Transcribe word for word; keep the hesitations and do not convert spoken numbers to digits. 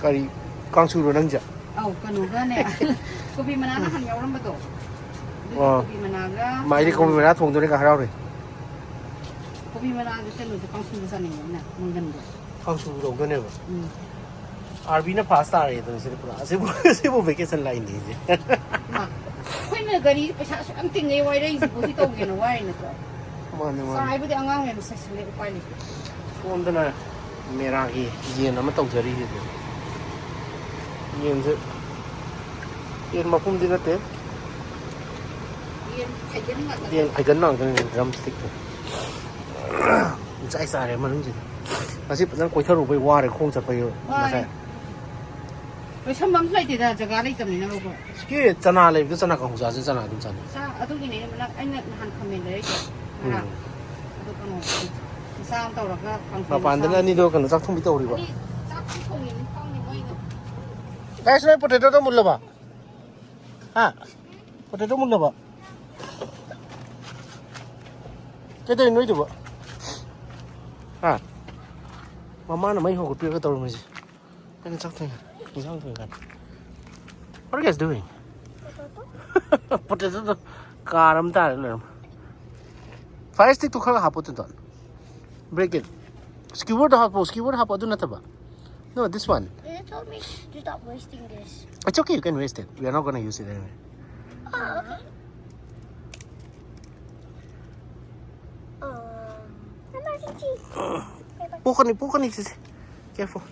ꯀꯔꯤ, ꯀꯥꯡꯁꯨꯔꯣ ꯅꯪꯁꯦ? ꯑꯧ, ꯀꯩꯅꯣꯒꯅꯦ꯫ ꯀꯣꯕꯤ ꯃꯅꯥ ꯅꯍꯥꯟ ꯌꯥꯎꯔꯝꯕꯗꯣ, ꯑꯗꯨꯒꯤ ꯑꯣ꯫ ꯀꯣꯕꯤ ꯃꯅꯥꯒ ꯃꯥꯏꯗꯤ ꯀꯣꯕꯤ ꯃꯅꯥ ꯊꯣꯡꯗꯣꯔꯦꯒ ꯍꯔꯥꯎꯔꯦ꯫ ꯀꯣꯕꯤ ꯃꯅꯥꯁꯦ ꯀꯩꯅꯣꯁꯦ ꯀꯥꯡꯁꯨꯗ ꯆꯥꯅꯤꯡꯉꯦꯅ, ꯃꯪꯒꯟꯗꯣ꯫ ꯀꯥꯡꯁꯨ ꯇꯧꯗꯣꯏꯅꯦꯕ꯫ ꯎꯝ꯫ ꯑꯥꯔꯕꯤꯅ ꯐꯥꯁ ꯇꯥꯔꯦ ꯑꯗꯨꯅ ꯁꯤꯗꯤ ꯄꯨꯔꯥ꯫ ꯑꯁꯤꯕꯨ, ꯑꯁꯤꯕꯨ ꯚꯦꯀꯦꯁꯟ ꯂꯥꯛꯏꯅꯦ ꯑꯩꯁꯦ꯫ ꯃꯥ, ꯑꯩꯈꯣꯏꯅ ꯒꯥꯔꯤ ꯄꯩꯁꯥ ꯑꯁꯨꯛ ꯌꯥꯝ ꯇꯤꯡꯉꯦ ꯋꯥꯏꯔꯛꯏꯁꯤꯕꯨ, ꯁꯤ ꯇꯧꯒꯦꯅ ꯋꯥꯏꯔꯤ ꯅꯠꯇ꯭ꯔꯣ? ꯃꯥꯅꯦ, ꯃꯥꯅꯦ꯫ ꯆꯥꯏꯕꯨꯗꯤ ꯑꯉꯥꯡ ꯍꯦꯟꯅ ꯆꯠꯁꯤꯜꯂꯦ, ꯎꯄꯥꯏ ꯂꯩꯇꯦ꯫ ꯁꯣꯝꯗꯅ ꯃꯦꯔꯥꯒꯤ ꯌꯦꯟ ꯑꯃ ꯇꯧꯖꯔꯤꯁꯤꯗꯤ꯫ ꯌꯦꯟꯁꯦ, ꯌꯦꯟ ꯃꯄꯨꯝꯗꯤ ꯅꯠꯇꯦ꯫ ꯌꯦꯟ ꯐꯩꯒꯟ ꯉꯥꯛꯇ꯫ ꯌꯦꯟ ꯐꯩꯒꯟ ꯉꯥꯛꯇꯅꯤ, ꯗ꯭ꯔꯝ ꯁ꯭ꯇꯤꯛꯇꯣ꯫ ꯆꯥꯏ ꯆꯥꯔꯦ ꯃꯅꯨꯡꯁꯤꯗ꯫ ꯉꯁꯤ ꯐꯖꯅ ꯀꯣꯏꯊꯔꯨꯕꯩ ꯋꯥꯔꯦ, ꯈꯣꯡ ꯆꯠꯄꯩ ꯋꯥꯔꯦ꯫ ꯉꯁꯥꯏ꯫ ꯂꯣꯏꯁꯟꯕ ꯑꯃꯁꯨ ꯂꯩꯇꯦꯗ, ꯖꯒꯥ ꯂꯩꯇꯕꯅꯤꯅ꯫ ꯁꯤ ꯆꯅꯥ ꯂꯩꯕꯗꯣ, ꯆꯅꯥ ꯀꯥꯡꯍꯧ ꯆꯥꯁꯦ, ꯆꯅꯥ ꯑꯗꯨꯝ ꯆꯥꯅꯤꯡꯉꯦ꯫ ꯆꯥ-, ꯑꯗꯨꯒꯤꯅꯦ ꯑꯩꯅ ꯃꯅꯥ-, ꯑꯩꯅ ꯅꯍꯥꯟ ꯈꯥꯃꯦꯟ ꯂꯩꯔꯛꯏꯗꯣ꯫ ꯉꯔꯥꯡ꯫ ꯎꯝ꯫ ꯑꯗꯨ ꯀꯩꯅꯣ, ꯃꯆꯥ ꯑꯃ ꯇꯧꯔꯒ ꯀꯥꯡꯁꯣꯏ ꯃꯄꯥꯟꯗꯅ ꯃꯆꯥ ꯑꯃ꯫ ꯑꯅꯤꯗꯣ ꯀꯩꯅꯣ, ꯆꯥꯛ ꯊꯣꯡꯕꯤ ꯇꯧꯔꯤꯕ꯫ ꯑꯅꯤ ꯆꯥꯛ ꯊꯣꯡꯉꯤꯅꯤ ꯈꯪꯗꯦ ꯃꯣꯏꯅ꯫ ꯒꯥꯏꯁ, ꯅꯣꯏ ꯄꯣꯇꯦꯇꯣꯗꯣ ꯃꯨꯜꯂꯕ? ꯍꯥ? ꯄꯣꯇꯦꯇꯣ ꯃꯨꯜꯂꯕ? ꯀꯩꯗꯧꯔꯤꯅꯣ ꯅꯣꯏꯗꯨꯕꯣ? ꯍꯥ? ꯃꯃꯥꯅ ꯃꯩ ꯍꯧꯒꯠꯄꯤꯔꯒ ꯇꯧꯔꯝꯃꯤꯁꯦ꯫ ꯑꯩꯅ ꯆꯥꯛ ꯊꯣꯡꯉꯤ, ꯏꯟꯁꯥꯡ ꯊꯣꯡꯉꯤ ꯀꯥꯟꯗ꯫ What are you guys doing? ꯄꯣꯇꯦꯇꯣꯗꯣ ꯀꯥꯔ ꯑꯃ ꯇꯥꯔꯦ ꯂꯩꯔꯝꯃꯦ꯫ Fire stickꯇꯨ ꯈꯔ ꯍꯥꯞꯄꯣ, ꯇꯦꯟꯇꯣꯟ꯫ Break it. Skewerꯗꯣ ꯍꯥꯞꯄꯣ, skewerꯗꯣ ꯍꯥꯞꯄꯣ, ꯑꯗꯨ ꯅꯠꯇꯕ꯫ No, this one. You told me to stop wasting this. It's okay, you can waste it. We are not gonna use it anyway. Oh, okay. Um, emergency. ꯄꯣꯛꯀꯅꯤ, ꯄꯣꯛꯀꯅꯤ, ꯁꯤꯁꯦ꯫ Careful.